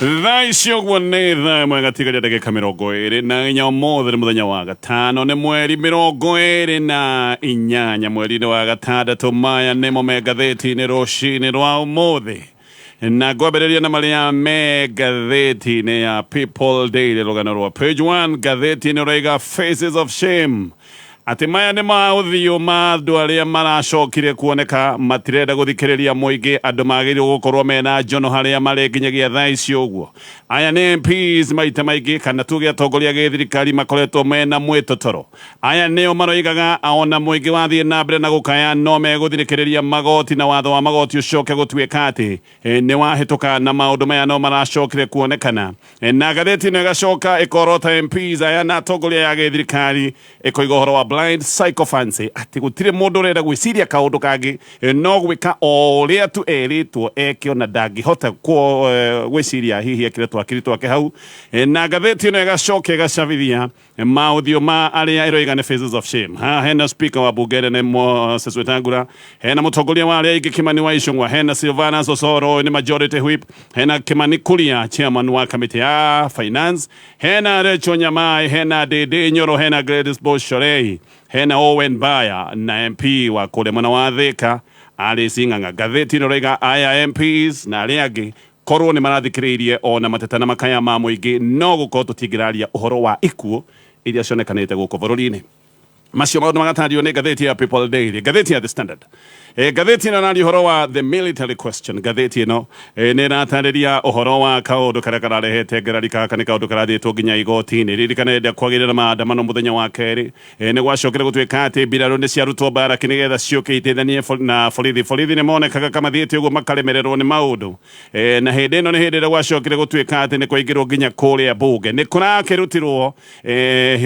Thaa ici ũguo nĩ thaa ĩmwe gatigaria ndagĩka 24. Ũmũthĩ nĩ mũthenya wa gatano, nĩ mweri 28 mweri-inĩ wa gatandatũ. Maya nĩmo me ngathĩti-inĩ rũcinĩ rwa ũmũthĩ, na ngwambĩrĩria na marĩa me ngathĩti-inĩ ya People Daily. Rũgano rwa page 1 ngathĩti-inĩ rũraiga "Faces of Shame", atĩ maya nĩ maũthiũ ma andũ arĩa maracokire kuoneka matirenda gũthikĩrĩria mũingĩ, andũ magĩrĩirwo gũkorwo mena njono harĩa marĩ nginyagia thaa ici ũguo. Aya nĩ MPs maita maingĩ, kana tuge atongoria gĩthirikari makoretwo mena mwĩtotoro. Aya nĩo maroigaga ona mũingĩ wathiĩ na mbere na gũkaya no megũthirĩkĩrĩria magoti, na watho wa magoti ũcoke gũtuĩka atĩ nĩ wahĩtũka, na maũndũ maya no maracokire kuonekana. Na ngathĩti ĩno ĩgacoka ĩkorota MPs aya na atongoria ya gĩthirikari, ĩkoiga ũhoro wa blind sycophancy, atĩ gũtirĩ mũndũ ũrenda gwĩciria kaũndũ kangĩ no gwĩka o ũrĩa tu erĩtwo eke, ona ndangĩhota gwĩciria hihi ekĩre twakiri twake hau. Na ngathĩti ĩno ĩgacoka ĩgacabithia maũthiũ ma arĩa ĩroiga nĩ faces of shame. Ha hena speaker wa bunge ĩrĩa nĩ Moses Wetangula, hena mũtongoria wa arĩa aingĩ Kimani wa Ichung'wa, hena Silvanus Osoro, ũyũ nĩ majority whip, hena Kimani Kuria, chairman wa committee ya finance, hena Rachel Nyamai, hena Ndindi Nyoro, hena Gladys Boshorei, hena Owen Baya na MP wa kũrĩa mwena wa Thika Alice Ng'ang'a. Ngathĩti ĩno ĩroiga aya MPs na arĩa angĩ korwo nĩ marathikĩrĩirie ona mateta na makaya ma mũingĩ, no gũkorwo tũtingĩraria ũhoro wa ikuũ iria cionekanĩte gũkũ bũrũri-inĩ. Macio maũndũ magatario nĩ ngathĩti ya People Daily. Ngathĩti ya The Standard, ngathĩti ĩno ĩraria ũhoro wa the military question. Ngathĩti ĩno nĩ ĩratarĩria ũhoro wa kaũndũ karĩa kararehete ngarari. Gaka nĩ kaũndũ karathiĩtwo nginya igoti-inĩ. Ririkana hĩndĩ ĩrĩa kwagĩire na maandamano mũthenya wa kerĩ, nĩ gwacokire gũtuĩka atĩ mbirarũ nĩ ciarutwo mbaraki nĩgetha ciũke iteithanie na borithi. Borithi nĩ monekaga kamathiĩte ũguo makaremererwo nĩ maũndũ. Na hĩndĩ ĩno nĩ hĩndĩ ĩrĩa gwacokire gũtuĩka atĩ nĩ kwaingĩrwo nginya kũrĩa mbunge, nĩ kũrakĩrutirwo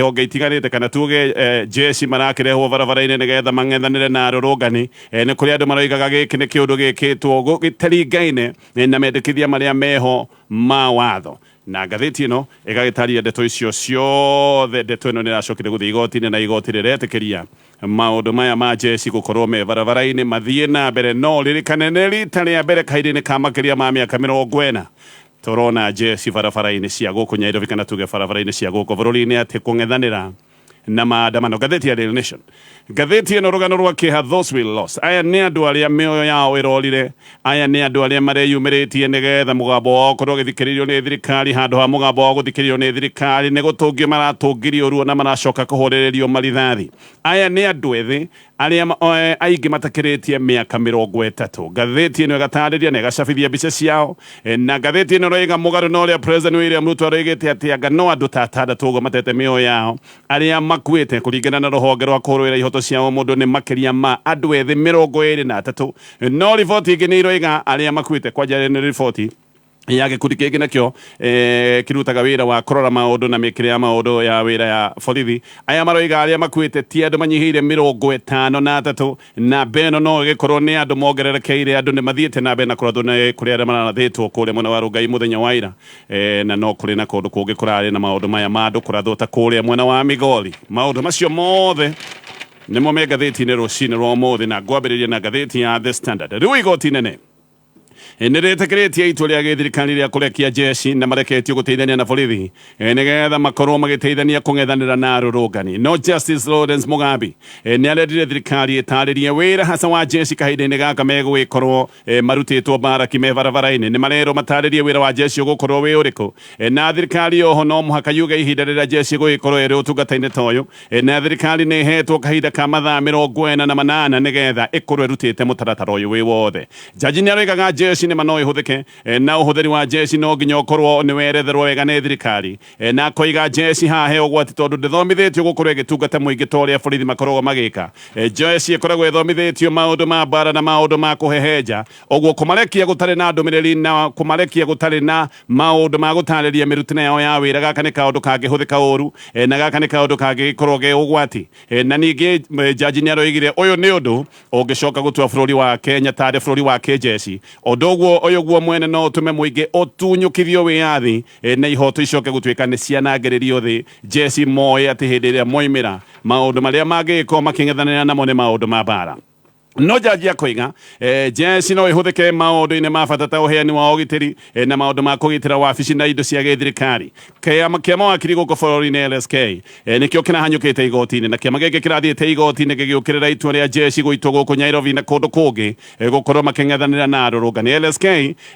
honge itiganĩte, kana tuge jeshi marakĩrehwo barabara-inĩ nĩgetha mang'ethanĩre na arũrũngani. Nĩ kũrĩ andũ maroigaga gĩkĩ nĩ kĩũndũ gĩkĩtwo gĩtaringaine na mendekithia marĩa meho ma watho, na ngathĩti ĩno ĩgagĩtaria ndeto icio ciothe. Ndeto ĩno nĩ ĩracokire gũthiĩ igoti-inĩ, na igoti rĩretĩkĩria maũndũ maya ma jeshi gũkorwo me barabara-inĩ mathiĩ na mbere. No ririkane nĩ rita rĩa mbere kahinda-inĩ ka makĩria ma mĩaka 40 tũrona jeshi barabara-inĩ cia gũkũ Nairobi, kana tuge barabara-inĩ cia gũkũ bũrũri-inĩ, atĩ kũng'ethanĩra na maandamano. Ngathĩti ya Daily Nation, ngathĩti ĩno, rũgano rwa kĩeha, "Those we lost". Aya nĩ andũ arĩa mĩoyo yao ĩrorire. Aya nĩ andũ arĩa mareyumĩrĩtie nĩgetha mũgambo wao ũkorwo ũgĩthikĩrĩrio nĩ thirikari. Handũ ha mũgambo wao gũthikĩrĩrio nĩ thirikari, nĩ gũtũngio maratũngirio ruo na maracoka kũhũrĩrĩrio marithathi. Aya nĩ andũ ethĩ arĩa aingĩ matakĩrĩtie mĩaka 30. Ngathĩti ĩno ĩgatarĩria na ĩgacabithia mbica ciao. Na ngathĩti ĩno ĩroiga mũgarũ na ũrĩa President William Ruto aroigĩte atĩ anga no andũ ta atandatũ ũguo matete mĩoyo yao, arĩa makuĩte kũringana na rũhonge rwa kũrũĩra ihoto cia mũndũ nĩ makĩria ma andũ ethĩ 23. No riboti ingĩ nĩ iroiga arĩa makuĩte, kwanja nĩ riboti ya gĩkundi kĩngĩ nakĩo kĩrutaga wĩra wa kũrora maũndũ na mĩkĩre ya maũndũ ya wĩra ya borithi. Aya maroiga arĩa makuĩte ti andũ manyihĩire 53, na mbeno no ĩgĩkorwo nĩ andũ mongererekeire. Andũ nĩ mathiĩte na mbere na kũrathwo nĩ kũrĩ arĩa mararathĩtwo kũrĩa mwena wa Rongai mũthenya wa ira, na no kũrĩ na kũndũ kũngĩ kũrarĩ na maũndũ maya ma andũ kũrathwo ta kũrĩa mwena wa Migori. Maũndũ macio mothe nĩmo me ngathĩti-inĩ rũcinĩ rwa ũmũthĩ, na ngwambĩrĩria na ngathĩti ya The Standard. Rĩu igoti nene nĩ rĩtĩkĩrĩtie itua rĩa gĩthirikari rĩa kũrekia jeshi na mareketio gũteithania na borithi nĩgetha makorwo magĩteithania kũng'ethanĩra na arũrũngani. No Justice Lawrence Mugambi nĩ arendire thirikari ĩtarĩrie wĩra hasa wa jeshi kahinda-inĩ gaka megũgĩkorwo marutĩtwo mbaraki me barabara-inĩ. Nĩ marerwo matarĩrie wĩra wa jeshi ũgũkorwo wĩ ũrĩkũ, na thirikari oho no mũhaka yuge ihinda rĩrĩa jeshi ĩgũgĩkorwo ĩrĩ ũtungata-inĩ ta ũyũ. Na thirikari nĩ ĩhetwo kahinda ka mathaa 48 nĩgetha ĩkorwo ĩrutĩte mũtaratara ũyũ wĩ wothe. Jaji nĩ aroigaga jeshi nĩ ma no ĩhũthĩke, na ũhũthĩri wa jeshi no nginya ũkorwo nĩ weretherwo wega nĩ thirikari, na akoiga jeshi haha he ũgwati tondũ ndĩthomithĩtio gũkorwo ĩgĩtungata mũingĩ ta ũrĩa borithi makoragwo magĩka. Jeshi ĩkoragwo ĩthomithĩtio maũndũ ma mbara na maũndũ ma kũhehenja, ũguo kũmarekia gũtarĩ na ndũmĩrĩri na kũmarekia gũtarĩ na maũndũ ma gũtarĩria mĩrutĩre yao ya wĩra, gaka nĩ kaũndũ kangĩhũthĩka ũru, na gaka nĩ kaũndũ kangĩgĩkorwo ge ũgwati. Na ningĩ jaji nĩ aroigire ũyũ nĩ ũndũ ũngĩcoka gũtua bũrũri wa Kenya tarĩ bũrũri wa kĩnjeci. Ũndũ ũguo ũyũ guo mwene no ũtũme mũingĩ ũtunyũkithio wĩyathi, na ihoto icoke gũtuĩka nĩ cianangĩrĩrio thĩ. Jeci moĩ atĩ hĩndĩ ĩrĩa moimĩra, maũndũ marĩa mangĩgĩkorwo makĩng'ethanĩra namo nĩ maũndũ ma mbara. No jaji akoiga jeci no ihũthĩke maũndũ-inĩ ma bata ta ũheani wa ũgitĩri na maũndũ ma kũgitĩra wabici na indo cia gĩthirikari. Kĩama kĩa mawakiri gũkũ bũrũri-inĩ LSK nĩkĩo kĩrahanyũkĩte igoti-inĩ, na kĩama gĩkĩ kĩrathiĩte igoti-inĩ gĩgĩũkĩrĩra itua rĩa jeci gũitwo gũkũ Nairobi na kũndũ kũngĩ gũkorwo makĩng'ethanĩra na arũrũngani. LSK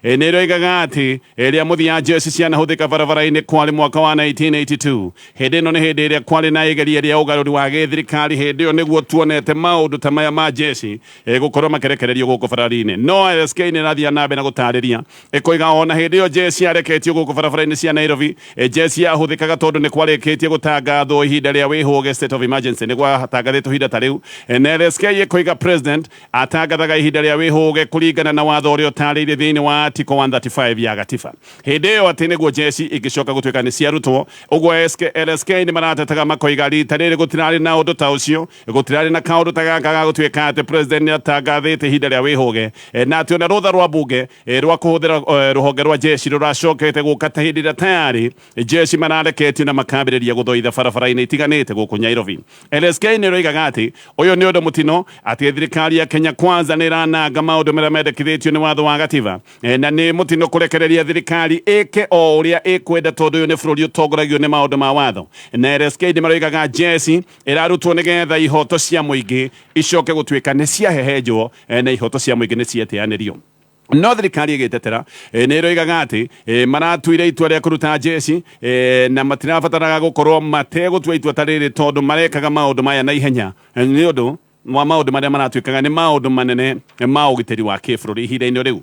nĩ ĩroigaga atĩ rĩa mũthia jeci cianahũthĩka barabara-inĩ kwarĩ mwaka wa 1982. Hĩndĩ ĩno nĩ hĩndĩ ĩrĩa kwarĩ na igeria rĩa ũgarũri wa gĩthirikari. Hĩndĩ ĩyo nĩguo tuonete maũndũ ta maya ma jeci gũkorwo makĩrekererio gũkũ barabara-inĩ. No LSK nĩ ĩrathiĩ na mbere na gũtarĩria, ĩkoiga ona hĩndĩ ĩyo jeci yareketio gũkũ barabara-inĩ cia Nairobi, jeci yahũthĩkaga tondũ nĩ kwarĩkĩtie gũtangathwo ihinda rĩa wĩhũge, state of emergency, nĩ gwatangathĩtwo ihinda ta rĩu. Na LSK ĩkoiga president atangathaga ihinda rĩa wĩhũge kũringana na watho ũrĩa ũtarĩirie thĩinĩ wa article 135 ya gatiba. Hĩndĩ ĩyo atĩ nĩguo jeci ingĩcoka gũtuĩka nĩ ciarutwo. Ũguo LSK nĩ maratetaga makoiga rita rĩrĩ gũtirarĩ na ũndũ ta ũcio, gũtirarĩ na kaũndũ ta gaka ga gũtuĩka atĩ president nĩ atangathĩte ihinda rĩa wĩhũge, na atĩ ona rũtha rwa bunge rwa kũhũthĩra rũhonge rwa jeci rũracokete gũka ta hĩndĩ ĩrĩa tayari jeci marareketio na makambĩrĩria gũthoitha barabara-inĩ itiganĩte gũkũ Nairobi. LSK nĩ ĩroigaga atĩ ũyũ nĩ ũndũ mũtino, atĩ thirikari ya Kenya Kwanza nĩ ĩrananga maũndũ marĩa mendekithĩtio nĩ watho wa gatiba, na nĩ mũtino kũrekereria thirikari ĩke o ũrĩa ĩkwenda tondũ ũyũ nĩ bũrũri ũtongoragio nĩ maũndũ ma watho. Na LSK nĩ maroigaga jeci ĩrarutwo nĩgetha ihoto cia mũingĩ icoke gũtuĩka nĩ ciahehenjwo, na ihoto cia mũingĩ nĩ ciateanĩrio. No thirikari ĩgĩtetera nĩ ĩroigaga atĩ maratuire itua rĩa kũruta jeci, na matirabataraga gũkorwo mategũtua itua ta rĩrĩ tondũ marekaga maũndũ maya na ihenya nĩ ũndũ wa maũndũ marĩa maratuĩkaga nĩ maũndũ manene ma ũgitĩri wa kĩbũrũri ihinda-inĩ rĩu.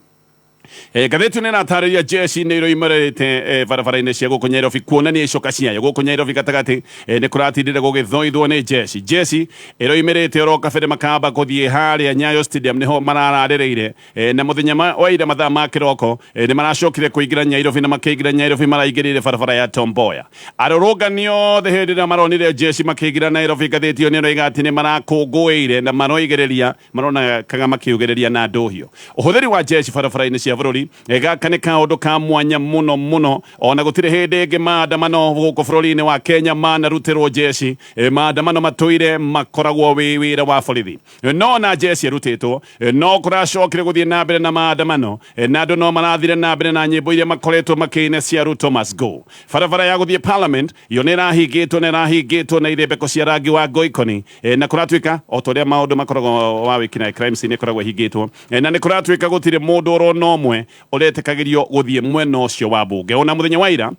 Ngathĩti nĩ ĩratarĩria jeci nĩ iroimĩrĩte barabara-inĩ cia gũkũ Nairobi kuonania icoka ciayo. Gũkũ Nairobi gatagatĩ nĩ kũratindire gũgĩthoithwo nĩ jeci. Jeci ĩroimĩrĩte oro kabere makamba gũthiĩ harĩa Nyayo Stadium nĩho marararĩrĩire, na mũthenya wa ira mathaa ma kĩroko nĩ maracokire kũingĩra Nairobi, na makĩingĩra Nairobi maraingĩrire barabara ya Tom Mboya. Arũrũngani othe hĩndĩ ĩrĩa maronire jeci makĩingĩra Nairobi, ngathĩti ĩyo nĩ ĩroiga atĩ nĩ marakũngũĩire na maroigĩrĩria maronekaga makĩugĩrĩria na ndũhiũ. Ũhũthĩri wa jeci barabara-inĩ cia bũrũri, gaka nĩ kaũndũ ka mwanya mũno mũno. Ona gũtirĩ hĩndĩ ĩngĩ maandamano gũkũ bũrũri-inĩ wa Kenya manarutĩrwo jeci. Maandamano matũire makoragwo wĩ wĩra wa borithi, no na jeci ĩrutĩtwo no kũracokire gũthiĩ na mbere na maandamano, na andũ no marathire na mbere na nyĩmbo iria makoretwo makĩina cia "Ruto must go". Barabara ya gũthiĩ Parliament yo nĩ ĩrahingĩtwo na ĩrahingĩtwo na ithembeko cia rangi wa ngoikoni, na kũratuĩka o ta ũrĩa maũndũ makoragwo wa wĩkinaĩ, crime scene ĩkoragwo ĩhingĩtwo, na nĩ kũratuĩka gũtirĩ mũndũ orona ũmwe ũretĩkagĩrio gũthiĩ mwena ũcio wa bunge ona mũthenya wa ira.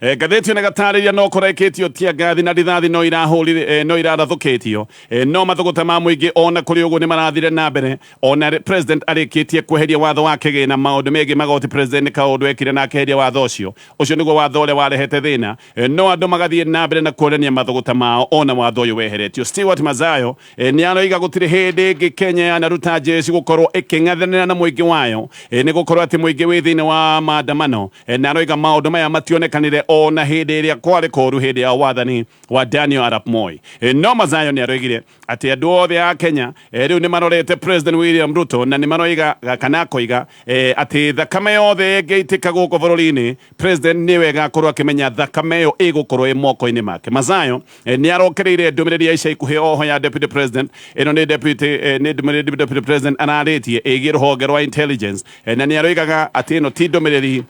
Ngathĩti ĩno ĩgatarĩria no kũrekĩtio tiangathi na rithathi no irahũrire, no irarathũkĩtio, no mathũgũta ma mũingĩ ona kũrĩ ũguo nĩ marathire na mbere ona president arĩkĩtie kweheria watho wa kĩgĩna maũndũ megiĩ magoti. President nĩ kaũndũ ekire na akĩeheria watho ũcio. Ũcio nĩguo watho ũrĩa warehete thĩna, no andũ magathiĩ na mbere na kuonania mathũgũta mao ona watho ũyũ weheretio. Stewart Mazayo nĩ aroiga gũtirĩ hĩndĩ ĩngĩ Kenya yanaruta jeci gũkorwo ĩkĩng'ethanĩra na mũingĩ wayo, nĩ gũkorwo atĩ mũingĩ wĩ thĩinĩ wa maandamano, na aroiga maũndũ maya mationekanire ona hĩndĩ ĩrĩa kwarĩ kũru hĩndĩ ya wathani wa Daniel Arap Moi. No Mazayo nĩ aroigire atĩ andũ othe a Kenya rĩu nĩ marorete President William Ruto, na nĩ maroiga kana akoiga atĩ thakame yothe ĩngĩitĩka gũkũ bũrũri-inĩ, president nĩwe ĩgakorwo akĩmenya thakame ĩyo ĩgũkorwo ĩ moko-inĩ make. Mazayo nĩ arokereire ndũmĩrĩri ya ica ikuhĩ oho ya deputy president. Ĩno nĩ deputy nĩ ndũmĩrĩri deputy president ararĩtie ĩgiĩ rũhonge rwa intelligence, na nĩ aroigaga atĩ ĩno ti ndũmĩrĩri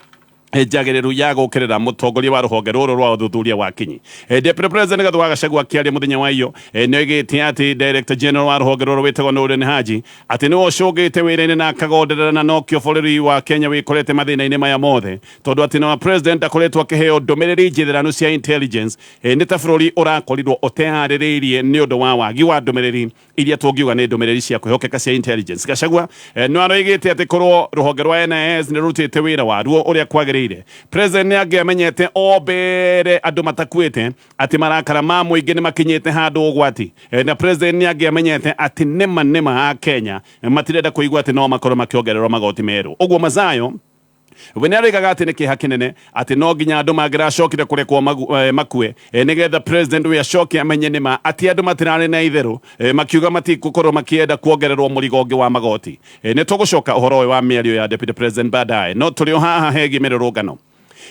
njagĩrĩru ya gũkĩrĩra mũtongoria wa rũhonge rũrũ rwa ũthuthuria wa kinyi. Deputy President Gathu wa Gachagua akĩaria mũthenya wa iyo nĩ oigĩte atĩ Director General wa rũhonge rũrũ wĩtagwo Noordin Haji atĩ nĩwe ũcũngĩte wĩra-inĩ na akagonderera, na nokĩo bũrũri wa Kenya wĩkorete mathĩna-inĩ maya mothe, tondũ atĩ na president akoretwo akĩheo ndũmĩrĩri njĩthĩranu cia intelligence. Nĩ ta bũrũri ũrakorirwo ũteharĩrĩirie nĩ ũndũ wa wagi wa ndũmĩrĩri iria tũngiuga nĩ ndũmĩrĩri cia kwĩhokeka cia intelligence. Gachagua no aroigĩte atĩ korwo rũhonge rwa NIS nĩ rũrutĩte wĩra waruo ũrĩa kwagĩrĩire, president nĩ angĩamenyete o mbere andũ matakuĩte atĩ marakara ma mũingĩ nĩ makinyĩte handũ ũgwati, na president nĩ angĩamenyete atĩ nĩma nĩma a Kenya matirenda kũigua atĩ no makorwo makĩongererwo magoti merũ. Ũguo Mazayo we nĩ aroigaga atĩ nĩ kĩeha kĩnene atĩ no nginya andũ mangĩracokire kũrekwo makue, nĩgetha president we acoke amenye nĩma atĩ andũ matirarĩ na itherũ, makiuga matigũkorwo makĩenda kuongererwo mũrigo ũngĩ wa magoti. Nĩ tũgũcoka ũhoro ũyũ wa mĩario ya deputy president baadaye, no tũrĩ o haha hegiĩ mĩrũrũngano.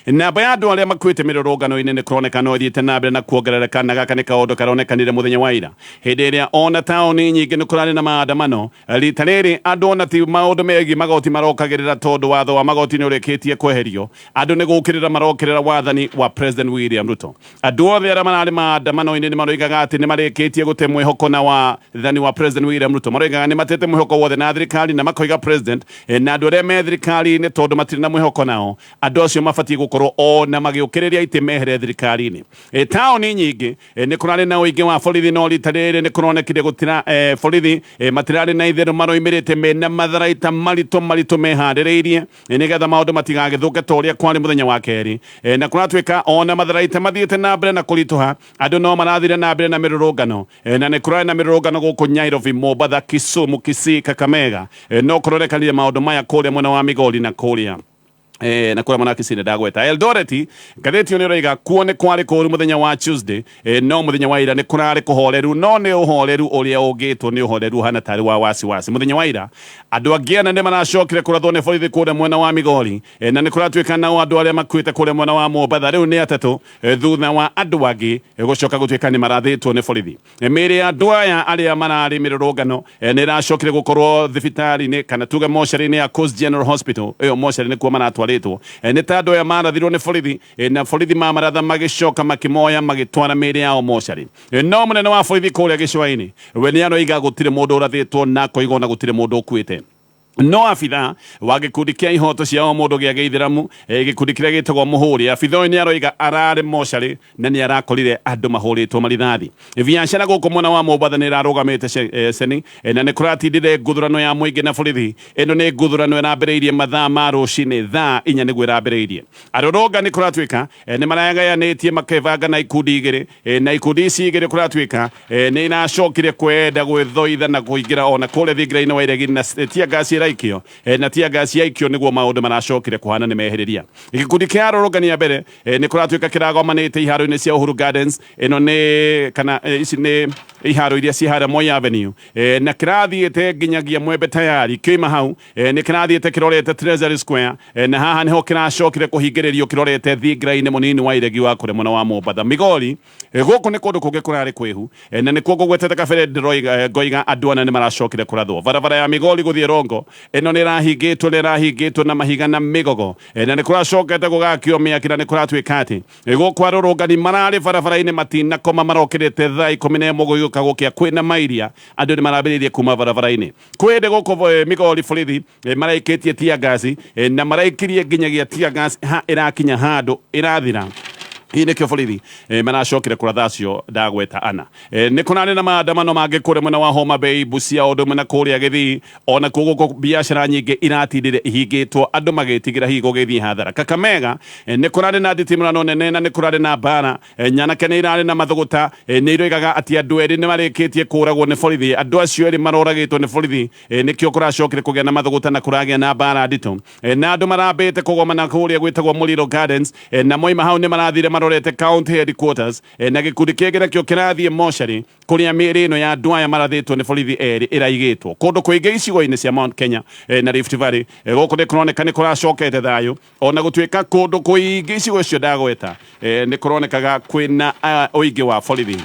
Namba ya andũ arĩa makuĩte mĩrũrũngano-inĩ nĩ kũroneka no ĩthiĩte na mbere na kuongerereka, na gaka nĩ kaũndũ karonekanire mũthenya wa ira hĩndĩ ĩrĩa ona taũni nyingĩ nĩ kũrarĩ na maandamano. Rita rĩrĩ andũ ona ti maũndũ megiĩ magoti marokagĩrĩra, tondũ watho wa magoti nĩ ũrĩkĩtie kweherio. Andũ nĩ gũkĩrĩra marokĩrĩra wathani wa President William Ruto. Andũ othe arĩa mararĩ maandamano-inĩ nĩ maroigaga atĩ nĩ marĩkĩtie gũte mwĩhoko na wathani wa President William Ruto. Maroigaga nĩ matete mwĩhoko wothe na thirikari, na makoiga president na andũ arĩa me thirikari-inĩ, tondũ matirĩ na mwĩhoko nao, andũ acio mabatiĩ gũkorwo o na magĩũkĩrĩria itĩ mehere thirikari-inĩ. Taũni nyingĩ nĩ kũrarĩ na ũingĩ wa borithi, no rita rĩrĩ nĩ kũronekire gũtira borithi matirarĩ na itherũ, maroimĩrĩte mena matharaita maritũ maritũ meharĩrĩirie nĩgetha maũndũ matigagĩthũke ta ũrĩa kwarĩ mũthenya wa kerĩ. Na kũratuĩka ona matharaita mathiĩte na mbere na kũritũha, andũ no marathire na mbere na mĩrũrũngano. Na nĩ kũrarĩ na mĩrũrũngano gũkũ Nairobi, Mombatha, Kisumu, Kisii, Kakamega. No kũrorekanire maũndũ maya kũrĩa mwena wa Migori na kũrĩa na kũrĩa mwena wa Kisii nĩ ndagweta. Eldoret, ngathĩti ĩyo nĩ ĩroiga kuo nĩ kwarĩ kũũru mũthenya wa Tuesday, no mũthenya wa ira nĩ kũrarĩ kũhoreru, no nĩ ũhoreru ũrĩa ũngĩtwo nĩ ũhoreru ũhana tarĩ wa wasiwasi. Mũthenya wa ira andũ angĩ ana nĩ maracokire kũrathwo nĩ borithi kũrĩa mwena wa Migori, na nĩ kũratuĩka nao andũ arĩa makuĩte kũrĩa mwena wa Mombatha rĩu nĩ atatũ, thutha wa andũ angĩ gũcoka gũtuĩka nĩ marathĩtwo nĩ borithi. Mĩĩrĩ ya andũ aya arĩa mararĩ mĩrũrũngano nĩ ĩracokire gũkorwo thibitarĩ-inĩ, kana tuge mocarĩ-inĩ ya Coast General Hospital. Ĩyo mocarĩ nĩkuo maratwarĩtwo. Nĩ ta andũ aya marathirwo nĩ borithi, na borithi mamaratha magĩcoka makĩmoya magĩtwara mĩĩrĩ yao mocarĩ. No mũnene wa borithi kũrĩa gĩcũa-inĩ we nĩ aroiga gũtirĩ mũndũ ũrathĩtwo, na akoiga ona gũtirĩ mũndũ ũkuĩte. No abitha wa gĩkundi kĩa ihoto cia o mũndũ gĩa gĩithĩramu, gĩkundi kĩrĩa gĩtagwo Mũhũri, abitha ũyũ nĩ aroiga ararĩ mocarĩ na nĩ arakorire andũ mahũrĩtwo marithathi. Biacara gũkũ mwena wa Mombatha nĩ ĩrarũgamĩte ceni, na nĩ kũratindire nguthurano ya mũingĩ na borithi. Ĩno nĩ nguthurano ĩrambĩrĩirie mathaa ma rũcinĩ, thaa 4 nĩguo ĩrambĩrĩirie. Arũrũngani kũratuĩka nĩ marayaganĩtie makebanga na ikundi igĩrĩ, na ikundi ici igĩrĩ kũratuĩka nĩ iracokire kwenda gwĩthoitha na kũingĩra ona kũrĩa thingira-inĩ wa iregi, na tear gas ĩraikio, na tear gas yaikio nĩguo maũndũ maracokire kũhana nĩ mehĩrĩria. Gĩkundi kĩa arũrũngani a mbere nĩ kũratuĩka kĩragomanĩte iharo-inĩ cia Uhuru Gardens. Ĩno nĩ kana ici nĩ iharo iria ciĩ harĩa Moi Avenue, na kĩrathiĩte nginyagia Mwembe Tayari. Kĩoima hau nĩ kĩrathiĩte kĩrorete Treasury Square, na haha nĩho kĩracokire kũhingĩrĩrio kĩrorete thingira-inĩ mũnini wa iregi wa kũrĩa mwena wa Mombatha. Migori, gũkũ nĩ kũndũ kũngĩ kũrarĩ kwĩhu, na nĩkuo ngũgwetete kabere ndĩroiga, ngoiga andũ ana nĩ maracokire kũrathwo. Barabara ya Migori gũthiĩ Rongo ĩno nĩ ĩrahingĩtwo, nĩ ĩrahingĩtwo na mahiga na mĩgogo, na nĩ kũracokete gũgakio mĩaki, na nĩ kũratuĩka atĩ gũkũ arũrũngani mararĩ barabara-inĩ matinakoma, marokĩrĩte thaa 11 gũgĩũka gũkĩa kwĩna mairia, andũ nĩ marambĩrĩirie kuma barabara-inĩ. Kwĩ hĩndĩ gũkũ Migori borithi maraikĩtie tear gas, na maraikirie nginyagia tear gas ha ĩrakinya handũ ĩrathira. Hihi nĩkĩo borithi maracokire kũratha acio ndagweta ana. Nĩ kũrarĩ na maandamano mangĩ kũrĩa mwena wa Homa Bay, Busia, ũndũ ũmwe na kũrĩa Gĩthii. Ona kuo gũkũ biacara nyingĩ iratindire ihingĩtwo, andũ magĩtigĩra hihi gũgĩthiĩ hathara. Kakamega nĩ kũrarĩ na nditimũrano nene na nĩ kũrarĩ na mbara. Nyanake nĩ irarĩ na mathũgũta, nĩ iroigaga atĩ andũ erĩ nĩ marĩkĩtie kũragwo nĩ borithi. Andũ acio erĩ maroragĩtwo nĩ borithi, nĩkĩo kũracokire kũgĩa na mathũgũta na kũragĩa na mbara nditũ. Na andũ marambĩte kũgomana kũrĩa gwĩtagwo Muliro Gardens, na moima hau nĩ marathire marorete county headquarters, na gĩkundi kĩngĩ nakĩo kĩrathiĩ mocarĩ kũrĩa mĩĩrĩ ĩno ya andũ aya marathĩtwo nĩ borithi erĩ ĩraigĩtwo. Kũndũ kũingĩ icigo-inĩ cia Mount Kenya na Rift Valley, gũkũ nĩ kũroneka nĩ kũracokete thayũ, ona gũtuĩka kũndũ kũingĩ icigo icio ndagweta nĩ kũronekaga kwĩna ũingĩ wa borithi.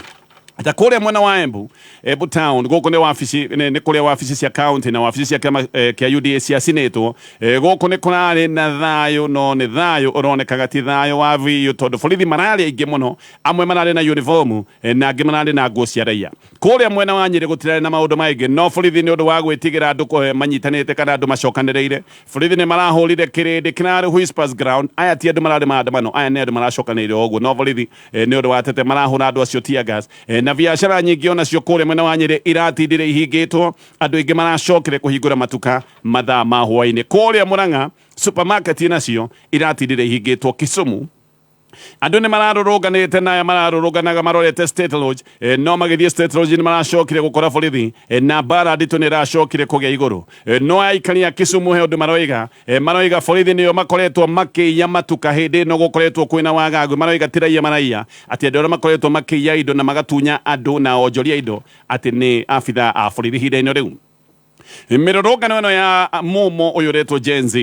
Ta kũrĩa mwena wa Embu, Embu town, gũkũ nĩ wabici, nĩ kũrĩa wabici cia county na wabici cia kĩama kĩa UDA ciacinĩtwo. Gũkũ nĩ kũrarĩ na thayũ, no nĩ thayũ ũronekaga ti thayũ wa biũ, tondũ borithi mararĩ aingĩ mũno, amwe mararĩ na uniform na angĩ mararĩ na nguo cia raia. Kũrĩa mwena wa Nyĩrĩ gũtirarĩ na maũndũ maingĩ, no borithi nĩ ũndũ wa gwĩtigĩra andũ manyitanĩte kana andũ macokanĩrĩire, borithi nĩ marahũrire kĩrĩndĩ kĩrarĩ Whispers Ground. Aya ti andũ mararĩ maandamano, aya nĩ andũ maracokanĩrĩire o ũguo, no borithi nĩ ũndũ wa tete marahũra andũ acio tear gas. Na biacara nyingĩ onacio kũrĩa mwena wa Nyĩrĩ iratindire ihingĩtwo, andũ aingĩ maracokire kũhingũra matuka mathaa ma hwaĩ-inĩ. Kũrĩa Murang'a supermarket nacio iratindire ihingĩtwo. Kisumu andũ nĩ mararũrũnganĩte, na aya mararũrũnganaga marorete State Lodge, no magĩthiĩ State Lodge nĩ maracokire gũkora borithi, na mbara nditũ nĩ ĩracokire kũgĩa igũrũ. No aikari a Kisumu he ũndũ maroiga, maroiga borithi nĩo makoretwo makĩiya matuka hĩndĩ ĩno gũkoretwo kwĩna wagagu. Maroiga ti raia maraiya, atĩ andũ arĩa makoretwo makĩiya indo na magatunya andũ na onjoria indo atĩ nĩ abithaa a borithi ihinda-inĩ rĩu. Mĩrũrũngano ĩno ya mumo ũyũ ũretwo Gen Z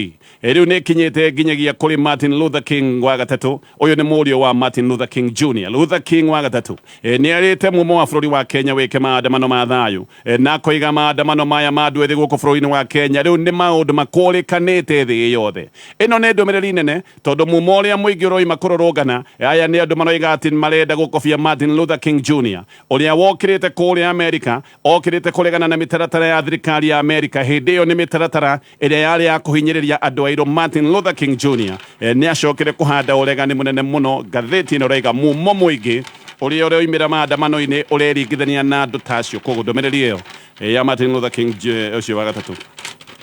rĩu nĩ ĩkinyĩte nginyagia kũrĩ Martin Luther King wa gatatũ. Ũyũ nĩ mũriũ wa Martin Luther King Jr. Luther King wa gatatũ nĩ arĩte mumo wa bũrũri wa Kenya wĩke maandamano ma thayũ, na akoiga maandamano maya ma andũ ethĩ gũkũ bũrũri-inĩ wa Kenya rĩu nĩ maũndũ makũrĩkanĩte thĩ yothe. Ĩno nĩ ndũmĩrĩri nene tondũ mumo ũrĩa mũingĩ ũroima kũrũrũngana, aya nĩ andũ maroiga atĩ marenda gũkobia Martin Luther King Jr. Ũrĩa wokĩrĩte kũrĩa Amerika. Okĩrĩte kũregana na mĩtaratara ya thirikari ya Amerika hĩndĩ ĩyo nĩ mĩtaratara ĩrĩa yarĩ ya kũhinyĩrĩria andũ airũ. Martin Luther King Jr. Nĩ acokire kũhanda ũregani mũnene mũno. Ngathĩti ĩno ĩroiga mumo mũingĩ ũrĩa ũroimĩra maandamano-inĩ ũreringithania na andũ ta acio. Koguo ndũmĩrĩri ĩyo ya Martin Luther King ũcio wa gatatũ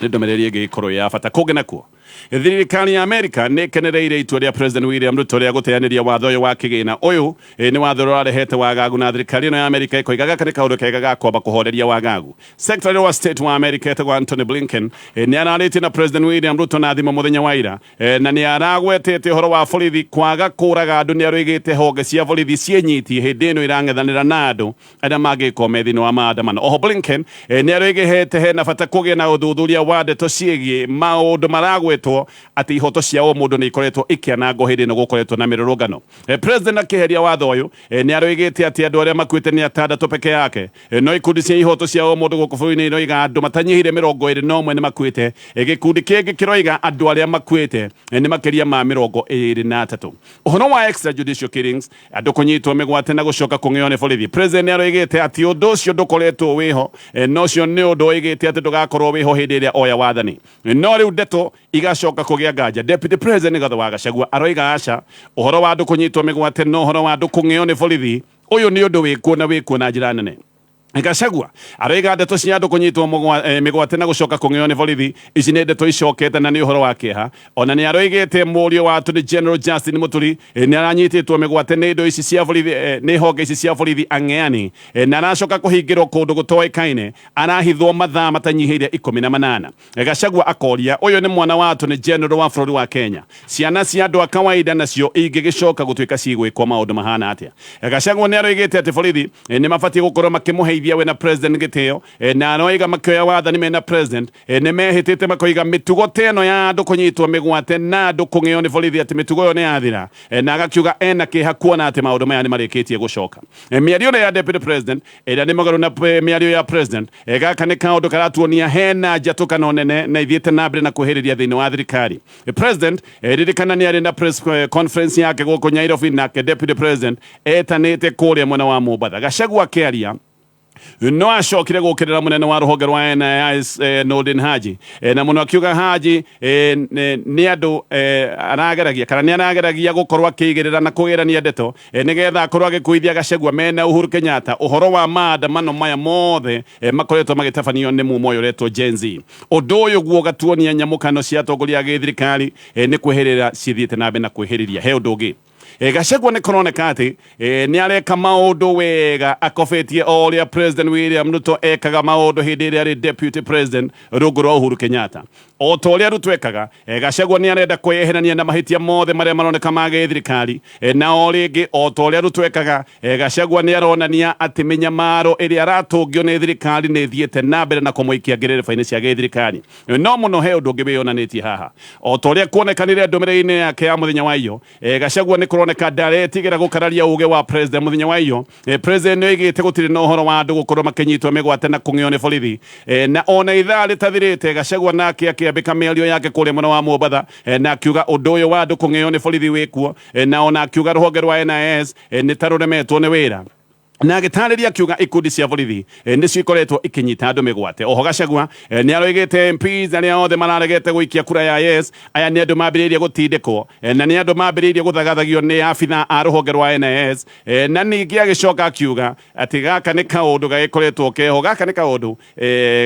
nĩ ndũmĩrĩri ĩngĩgĩkorwo ĩ ya bata. Kũngĩ nakuo, Thirikari ya Amerika nĩ ĩkenereire itua rĩa President William Ruto rĩa gũteanĩria watho ũyũ wa kĩgĩna. Ũyũ nĩ watho ũrĩa ũrarehete wagagu na thirikari ĩno ya Amerika ĩkoiga gaka nĩ kaũndũ kega ga kwamba kũhoreria wagagu. Secretary wa State wa Amerika etagwo Antony Blinken nĩ ararĩtie na President William Ruto na thimũ mũthenya wa ira na nĩ aragwetete ũhoro wa borithi kwaga kũraga andũ. Nĩ aroigĩte honge cia borithi ciĩnyitie hĩndĩ ĩno irang'ethanĩra na andũ arĩa mangĩkorwo me thĩinĩ wa maandamano. Oho Blinken nĩ aroigĩte hena bata kũgĩa na ũthuthuria wa ndeto ciĩgiĩ maũndũ maragwetwo atĩ ihoto cia ũmũndũ nĩ ikoretwo ikĩanangwo hĩndĩ ĩno gũkoretwo na mĩrũrũngano. President akĩeheria watho ũyũ nĩ aroigĩte atĩ andũ arĩa makuĩte nĩ atandatũ peke yake, no ikundi cia ihoto cia ũmũndũ gũkũ bũrũri-inĩ iroiga andũ matanyihĩire 21 nĩ makuĩte. Gĩkundi kĩngĩ kĩroiga andũ arĩa makuĩte nĩ makĩria ma 23. Ũhoro wa extrajudicial killings, andũ kũnyitwo mĩgwate na gũcoka kũng'eo nĩ borithi, President nĩ aroigĩte atĩ ũndũ ũcio ndũkoretwo wĩho, na ũcio nĩ ũndũ oigĩte atĩ ndũgakorwo wĩho hĩndĩ ĩrĩa oya wathani. No rĩu ndeto igacoka kũgĩa nganja. Deputy President Rigathi wa Gachagua aroiga aca, ũhoro wa andũ kũnyitwo mĩgwate na ũhoro wa andũ kũng'eo nĩ borithi, ũyũ nĩ ũndũ wĩkuo na wĩkuo na njĩra nene. Gachagua aroiga ndeto cia andũ kũnyitwo mĩgwate na gũcoka kũng'eo nĩ borithi ici nĩ ndeto icokete na nĩ ũhoro wa kĩeha. Ona nĩ aroigĩte mũriũ wa Attorney General Justin Muturi nĩ aranyitĩtwo mĩgwate nĩ indo ici cia borithi, nĩ honge ici cia borithi ang'eani, na aracoka kũhingĩrwo kũndũ gũtoĩkaine, arahithwo mathaa matanyihĩire 18. Gachagua akoria, ũyũ nĩ mwana wa Attorney General wa bũrũri wa Kenya, ciana cia andũ a kawaida nacio ingĩgĩcoka gũtuĩka cigwĩkwo maũndũ mahana atĩa? Gachagua nĩ aroigĩte atĩ borithi nĩ mabatiĩ gũkorwo makĩmũheithia we na president gĩtĩo, na aroiga makĩoya wathani mena president nĩ mehĩtĩte makoiga mĩtugo ta ĩno ya andũ kũnyitwo mĩgwate na andũ kũng'eo nĩ borithi atĩ mĩtugo ĩyo nĩ yathira, na agakiuga ena kĩeha kuona atĩ maũndũ maya nĩ marĩkĩtie gũcoka. Mĩario ĩno ya deputy president ĩrĩa nĩ mũgarũ na mĩario ya president, gaka nĩ kaũndũ karatuonia hena njatũkano nene na ithiĩte na mbere na kwĩhĩrĩria thĩinĩ wa thirikari. President, ririkana nĩ arĩ na press conference yake gũkũ Nairobi, nake deputy president etanĩte kũrĩa mwena wa Mombatha. Gachagua akĩaria no acokire gũkĩrĩra mũnene wa rũhonge rwa NIS, Nordin Haji, na mũno akiuga Haji nĩ andũ arageragia kana nĩ arageragia gũkorwo akĩigĩrĩra na kũgĩrania ndeto nĩgetha akorwo agĩkuithia Gachagua mena Uhuru Kenyatta ũhoro wa maandamano maya mothe makoretwo magĩtabanio nĩ mumo ũyũ ũretwo Gen Z. Ũndũ ũyũ guo ũgatuonia nyamũkano cia atongoria a gĩthirikari nĩ kwĩhĩrĩra cithiĩte na mbere na kwĩhĩrĩria. He ũndũ ũngĩ, Gachagua nĩ kũroneka atĩ nĩ areka maũndũ wega akobetie o ũrĩa President William Ruto ekaga maũndũ hĩndĩ ĩrĩa arĩ deputy president rungu rwa Uhuru Kenyatta. O ta ũrĩa Ruto ekaga, Gachagua nĩ arenda kwĩyeherania na mahĩtia mothe marĩa maroneka ma gĩthirikari. Na o rĩngĩ o ta ũrĩa Ruto ekaga, Gachagua nĩ aronania atĩ mĩnyamaro ĩrĩa aratũngio nĩ thirikari nĩ ĩthiĩte na mbere na kũmũikia ngĩrĩrĩba-inĩ cia gĩthirikari. No mũno he ũndũ ũngĩ wĩyonanĩtie haha. O ta ũrĩa kuonekanire ndũmĩrĩri-inĩ yake ya mũthenya wa iyo, Gachagua nĩ kũroneka ndaretigĩra gũkararia ũgĩ wa president mũthenya wa iyo. President nĩ oigĩte gũtirĩ na ũhoro wa andũ gũkorwo makĩnyitwo mĩgwate na kũng'eo nĩ borithi. Na ona ithaa rĩtathirĩte Gachagua nake akĩambĩka mĩario yake kũrĩa mwena wa Mombatha, na akiuga ũndũ ũyũ wa andũ kũng'eo nĩ borithi wĩkuo, na ona akiuga rũhonge rwa NIS nĩ ta rũremetwo nĩ wĩra. Na agĩtarĩria akiuga ikundi cia borithi nĩcio ikoretwo ikinyita andũ mĩgwate. Oho Gachagua nĩ aroigĩte MPs arĩa othe mararegete gũikia kura ya yes, aya nĩ andũ mambĩrĩirie gũtindĩkwo, na nĩ andũ mambĩrĩirie gũthagathagio nĩ abitha a rũhonge rwa NIS. Na ningĩ agĩcoka akiuga atĩ gaka nĩ kaũndũ gagĩkoretwo keho, gaka nĩ kaũndũ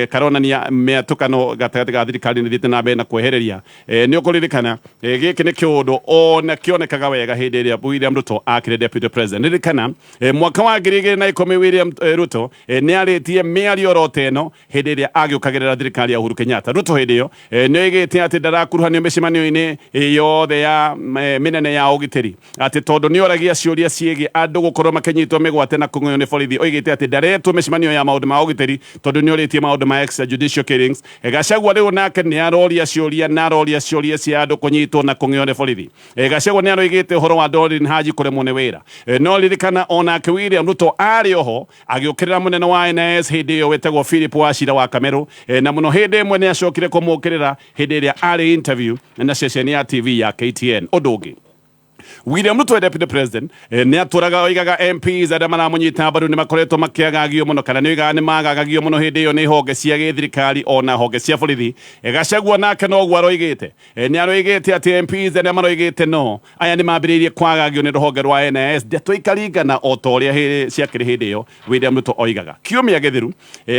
karonania mĩatũkano gatagatĩ ga thirikari nĩ thiĩte na mbere na kwehereria. Nĩ ũkũririkana gĩkĩ nĩ kĩũndũ ona kĩonekaga wega hĩndĩ ĩrĩa William Ruto akĩrĩ deputy president. Ririkana mwaka wa ngiri igĩrĩ 2010 William Ruto nĩ arĩtie mĩario oro ta ĩno hĩndĩ ĩrĩa agĩũkagĩrĩra thirikari ya Uhuru Kenyatta. Ruto hĩndĩ ĩyo nĩ oigĩte atĩ ndarakuruhanio mĩcemanio-inĩ yothe ya mĩnene ya ũgitĩri, atĩ tondũ nĩ oragia ciũria ciĩgiĩ andũ gũkorwo makĩnyitwo mĩgwate na kũng'oywo nĩ borithi. Oigĩte atĩ ndaretwo mĩcemanio ya maũndũ ma ũgitĩri tondũ nĩ orĩtie maũndũ ma extrajudicial killings. Gachagua rĩu nake nĩ aroria ciũria na aroria ciũria cia andũ kũnyitwo na kũng'eo nĩ borithi. Gachagua nĩ aroigĩte ũhoro wa Noordin Haji kũremwo nĩ wĩra. No ririkana onake William Ruto arĩ oho agĩũkĩrĩra mũnene wa NIS hĩndĩ ĩyo wĩtagwo Philip Wachira wa Kamerũ, na mũno hĩndĩ ĩmwe nĩ acokire kũmũkĩrĩra hĩndĩ ĩrĩa arĩ interview na ceceni ya TV ya KTN. Ũndũ ũngĩ, William Ruto deputy president nĩ atũraga oigaga MPs arĩa maramũnyita mbaru nĩ makoretwo makĩagagio mũno, kana nĩ oigaga nĩ magagagio mũno hĩndĩ ĩyo nĩ honge cia gĩthirikari ona honge cia borithi. Gachagua nake noguo aroigĩte. Nĩ aroigĩte atĩ MPs arĩa maroigĩte no aya nĩ mambĩrĩirie kwagagio nĩ rũhonge rwa NIS, ndeto ikaringana o ta ũrĩa ciakĩrĩ hĩndĩ ĩyo William Ruto oigaga. Kiumia gĩthiru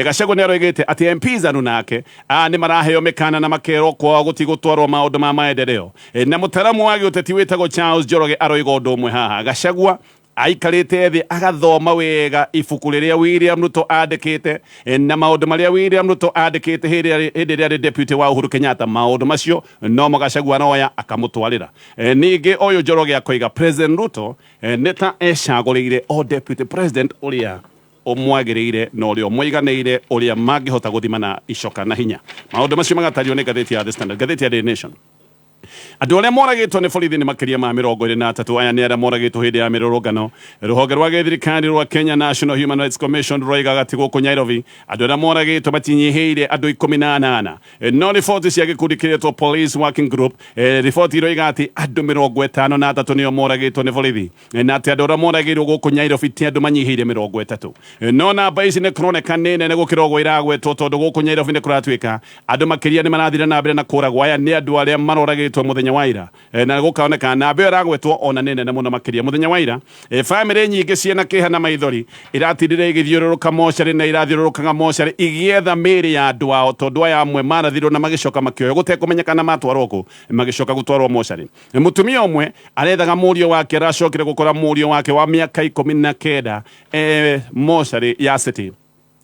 Gachagua nĩ aroigĩte atĩ MPs anu nake nĩ maraheo mĩkana na makerwo kwao gũtigũtwarwo maũndũ ma maendeleo. Na mũtaramu wa gĩũteti wĩtagwo Charles Njoroge aroiga ũndũ ũmwe haha. Gachagua aikarĩte thĩ agathoma wega ibuku rĩrĩa William Ruto andĩkĩte na maũndũ marĩa William Ruto andĩkĩte hĩndĩ ĩrĩa arĩ deputy wa Uhuru Kenyatta, maũndũ macio nomo Gachagua aroya akamũtwarĩra. Ningĩ ũyũ Njoroge akoiga President Ruto nĩ ta ecagũrĩire o deputy president ũrĩa ũmwagĩrĩire na ũrĩa ũmũiganĩire, ũrĩa mangĩhota gũthimana icoka na hinya. Maũndũ macio magatario nĩ ngathĩti ya The Standard. Ngathĩti ya Daily Nation, andũ arĩa moragĩtwo nĩ borithi nĩ makĩria ma 23. Aya nĩ arĩa moragĩtwo hĩndĩ ya mĩrũrũngano. Rũhonge rwa gĩthirikari rwa Kenya National Human Rights Commission rũroigaga atĩ gũkũ Nairobi andũ arĩa moragĩtwo matinyihĩire andũ 18. No riboti cia gĩkundi kĩretwo Police Working Group, riboti iroiga atĩ andũ 53 nĩo moragĩtwo nĩ borithi, na atĩ andũ arĩa moragĩirwo gũkũ Nairobi ti andũ manyihĩire 30. No namba ici nĩ kũroneka nĩ nene gũkĩra ũguo iragwetwo, tondũ gũkũ Nairobi nĩ kũratuĩka andũ makĩria nĩ marathire na mbere na kũragwo. Aya nĩ andũ arĩa maroragĩtwo mũthenya wa ira, na gũkaoneka namba ĩyo ĩragwetwo ona nĩ nene mũno makĩria. Mũthenya wa ira, bamĩrĩ nyingĩ ciĩna kĩeha na maithori iratindire igĩthiũrũrũka mocarĩ na irathiũrũrũkaga mocarĩ igĩetha mĩĩrĩ ya andũ ao, tondũ aya amwe marathirwo na magĩcoka makĩoywo gũtekũmenyekana matwarwo kũ, magĩcoka gũtwarwo mocarĩ. Mũtumia ũmwe arethaga mũriũ wake, aracokire gũkora mũriũ wake wa mĩaka 19 mocarĩ ya City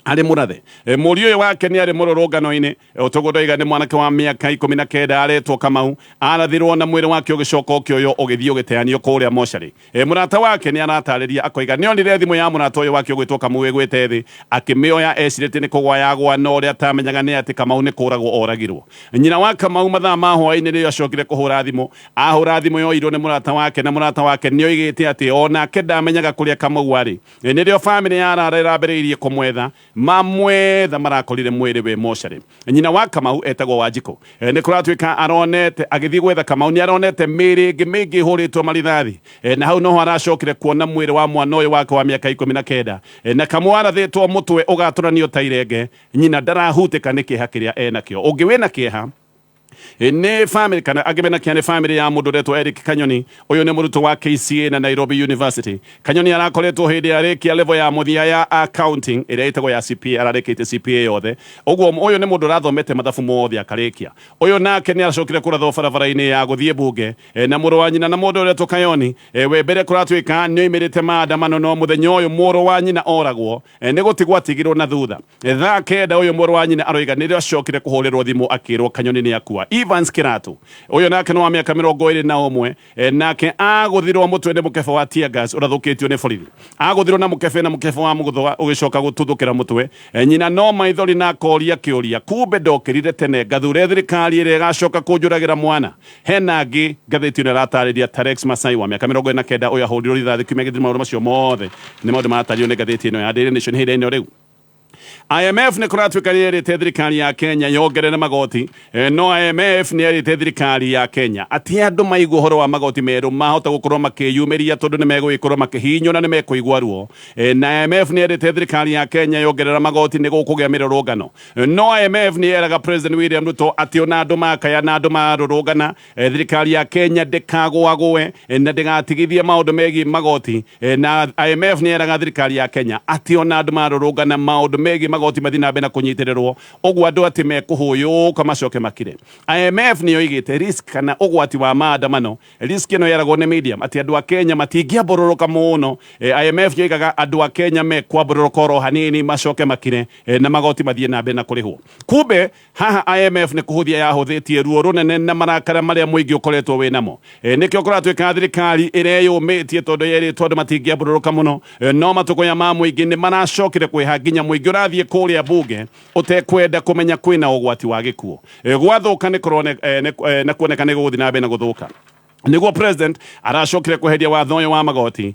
arĩ mũrathe. Mũriũ ũyũ wake nĩ arĩ mũrũrũngano-inĩ. Ũtoguo ndoiga nĩ mwanake wa mĩaka 19 aretwo Kamau, arathirwo na mwĩrĩ wake ũgĩcoka ũkĩoywo ũgĩthiĩ ũgĩteanio kũrĩa mocarĩ. Mũrata wake nĩ aratarĩria akoiga nĩ onire thimũ ya mũrata ũyũ wake ũgwĩtwo Kamau ĩgwĩte thĩ, akĩmĩoya ecirĩtie nĩ kũgwa yagwa, no ũrĩa atamenyaga nĩ atĩ Kamau nĩ kũragwo oragirwo. Nyina wa Kamau mathaa ma hwaĩ-inĩ nĩrĩo acokire kũhũra thimũ. Ahũra thimũ yoirwo nĩ mũrata wake, na mũrata wake nĩ oigĩte atĩ onake ndamenyaga kũrĩa Kamau arĩ. Nĩrĩo bamĩrĩ ya Rara ĩrambĩrĩirie kũmwetha. Mamwetha marakorire mwĩrĩ wĩ mocarĩ. Nyina wa Kamau etagwo Wanjikũ. Nĩ kũratuĩka aronete agĩthiĩ gwetha Kamau nĩ aronete mĩĩrĩ ĩngĩ mĩingĩ ĩhũrĩtwo marithathi, na hau noho aracokire kuona mwĩrĩ wa mwana ũyũ wake wa mĩaka 19, na Kamau arathĩtwo mũtwe ũgatũranio ta irenge. Nyina ndarahutĩka nĩ kĩeha kĩrĩa enakĩo. Ũngĩ wĩna kĩeha nĩ family, kana angĩ mena kĩeha nĩ family ya mũndũ ũretwo Eric Kanyoni. Ũyũ nĩ mũrutwo wa KCA na Nairobi University. Kanyoni arakoretwo hĩndĩ arĩkia level ya mũthia ya accounting ĩrĩa ĩtagwo ya CPA, ararĩkĩtie CPA yothe. Ũguo ũyũ nĩ mũndũ ũrathomete mathabu mothe akarĩkia. Ũyũ nake nĩ aracokire kũrathwo barabara-inĩ ya gũthiĩ bunge na mũrũ wa nyina na mũndũ ũretwo Kayoni. We mbere kũratuĩka nĩ oimĩrĩte maandamano, no mũthenya ũyũ mũrũ wa nyina oragwo nĩ gũtigwo atigirwo na thutha. Thaa 9 ũyũ mũrũ wa nyina aroiga nĩrĩo acokire kũhũrĩrwo thimũ akĩrwo Kanyoni nĩ akua. Evans Kĩratũ ũyũ nake nĩ wa mĩaka 21, nake agũthirwo mũtwe nĩ mũkebe wa tear gas ũrathũkĩtio nĩ borithi. Agũthirwo na mũkebe, na mũkebe wa mũgũthwa ũgĩcoka gũtuthũkĩra mũtwe. Nyina no maithori na akoria kĩũria, kumbe ndokĩrire tene ngathure thirikari ĩrĩa ĩgacoka kũnjũragĩra mwana. Hena angĩ ngathĩti ĩno ĩratarĩria, Tarex Masai wa mĩaka 49, ũyũ ahũrirwo rithathi kiumia gĩthiru. Maũndũ macio mothe nĩ maũndũ maratario nĩ ngathĩti ĩno ya Daily Nation hĩndĩ ĩno rĩu. IMF nĩ kũratuĩka nĩ yerĩte thirikari ya Kenya yongerere magoti. No IMF nĩ yerĩte thirikari ya Kenya atĩ andũ maigua ũhoro wa magoti merũ mahota gũkorwo makĩyumĩria, tondũ nĩ megũgĩkorwo makĩhihinywo na nĩ mekũigua ruo. Na IMF nĩ yerĩte thirikari ya Kenya yongerera magoti nĩ gũkũgĩa mĩrũrũngano. No IMF nĩ yeraga President William Ruto atĩ ona andũ makaya na andũ marũrũngana, thirikari ya Kenya ndĩkagũagũe na ndĩgatigithie maũndũ megiĩ magoti. Na IMF nĩ yeraga thirikari ya Kenya atĩ ona andũ marũrũngana maũndũ megiĩ Magoti mathiĩ na mbere na kũnyitĩrĩrwo ũguo andũ atĩ mekũhũyũka macoke makire. IMF nĩyo ĩigĩte risk kana ũgwati wa maandamano. Risk ĩno yeragwo nĩ medium atĩ andũ a Kenya matingĩambũrũrũka mũno. IMF yoigaga andũ a Kenya mekwambũrũrũka oro hanini macoke makire na magoti mathiĩ na mbere na kũrĩhwo. Kumbe haha IMF nĩ kũhũthia yahũthĩtie ruo rũnene na marakara marĩa mũingĩ ũkoretwo wĩ namo. Nĩkĩo kũratuĩka thirikari ĩreyũmĩtie tondũ yerĩtwo andũ matingĩambũrũrũka mũno. No matũkũya ma mũingĩ nĩ maracokire kwĩha nginya mũingĩ ũrathiĩ kũrĩa bunge ũtekwenda kũmenya kwĩna ũgwati wa gĩkuũ. Gwathũka nĩ kuoneka nĩ gũgũthiĩ na mbere na gũthũka. Nĩguo president aracokire kweheria watho ũyũ wa magoti.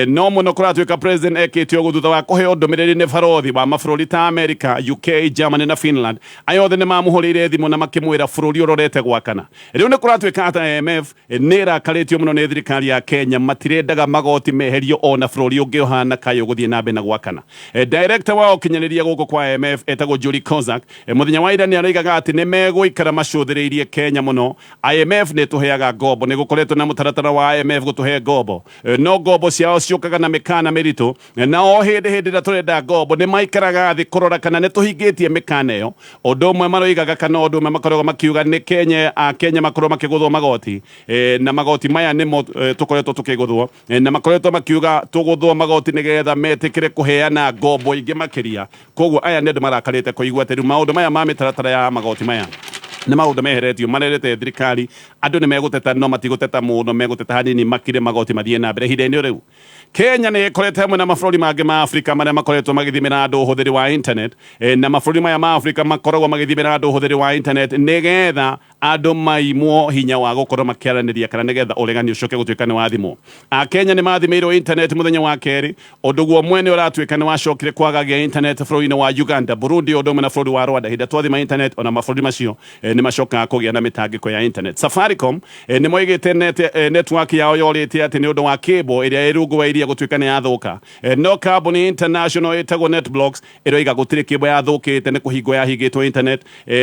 No mũno kũratuĩka president ekĩte ũguo thutha wa kũheo ndũmĩrĩri nĩ barothi wa mabũrũri ta America, UK, Germany na Finland. Aya othe nĩ mamũhũrĩire thimũ na makĩmwĩra bũrũri ũrorete gwakana. Rĩu nĩ kũratuĩka atĩ IMF nĩ ĩrakarĩtio mũno nĩ thirikari ya Kenya, matirendaga magoti meherio ona bũrũri ũngĩ ũhana kaĩ ũgũthiĩ na mbere na gwakana. Director wa ũkinyanĩria gũkũ kwa IMF etagwo Julie Kozak, mũthenya wa ira nĩ aroigaga atĩ nĩ megũikara macũthĩrĩirie Kenya mũno. IMF nĩ ĩtũheaga ngombo, nĩ gũkoretwo na mũtaratara wa IMF gũtũhe ngombo, no ngombo ciao ciũkaga na mĩkana mĩritũ, na o hĩndĩ hĩndĩ ĩrĩa tũrenda ngombo nĩ maikaraga thĩ kũrora kana nĩ tũhingĩtie mĩkana ĩyo. Ũndũ ũmwe maroigaga kana ũndũ ũmwe makoragwo makiuga nĩ Kenya, a Kenya makorwo makĩgũthwo magoti, na magoti maya nĩmo tũkoretwo tũkĩgũthwo, na makoretwo makiuga tũgũthwo magoti nĩgetha metĩkĩre kũheana ngombo ingĩ makĩria. Koguo aya nĩ andũ marakarĩte kũigua atĩ rĩu maũndũ maya ma mĩtaratara ya magoti maya nĩ maũndũ meheretio. Marerete thirikari andũ nĩ megũteta, no matigũteta mũno, megũteta hanini makire magoti mathiĩ na mbere. Ihinda-inĩ rĩu Kenya nĩ ĩkorete hamwe na mabũrũri mangĩ ma Afrika marĩa makoretwo magĩthimĩra andũ ũhũthĩri wa internet. Na mabũrũri maya ma Afrika makoragwo magĩthimĩra andũ ũhũthĩri wa internet nĩgetha andũ maimwo hinya wa gũkorwo makĩaranĩria kana nĩgetha ũregani ũcoke gũtuĩka nĩ wathimwo. Akenya nĩ mathimĩirwo internet mũthenya wa kerĩ, ũndũ guo mwene ũratuĩka nĩ wacokire kwagagia internet bũrũri-inĩ wa Uganda, Burundi ũndũ ũmwe na bũrũri wa Rwanda. Hĩndĩ twathima internet ona mabũrũri macio nĩ macokaga kũgĩa na mĩtangĩko ya internet. Safaricom nĩ moigĩte network yao yorĩte atĩ nĩ ũndũ wa cable ĩrĩa ĩ rungu wa iria gũtuĩka nĩ yathũka. No kambuni international ĩtagwo NetBlocks ĩroiga gũtirĩ cable yathũkĩte, nĩ kũhingwo yahingĩtwo internet.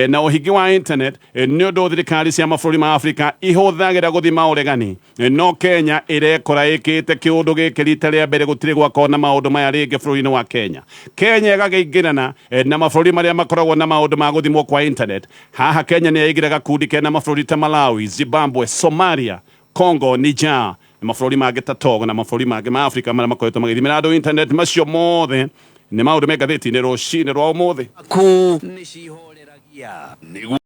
Na ũhingi wa internet nĩ ũndũ thirikari cia mabũrũri ma Afrika ihũthagĩra gũthima ũregani. No Kenya ĩrekora ĩkĩte kĩũndũ gĩkĩ rita rĩa mbere, gũtirĩ gwakorwo na maũndũ maya rĩngĩ bũrũri-inĩ wa Kenya. Kenya ĩgakĩingĩrana na mabũrũri marĩa makoragwo na maũndũ ma gũthimwo kwa internet. Haha Kenya nĩ yaingĩra gakundi kena mabũrũri ta Malawi, Zimbabwe, Somalia, Congo, Niger na mabũrũri mangĩ ta Togo na mabũrũri mangĩ ma Afrika marĩa makoretwo magĩthimĩra andũ internet. Macio mothe nĩ maũndũ me ngathĩti-inĩ rũcinĩ rwa ũmũthĩ. Ku nĩ cihoreragia.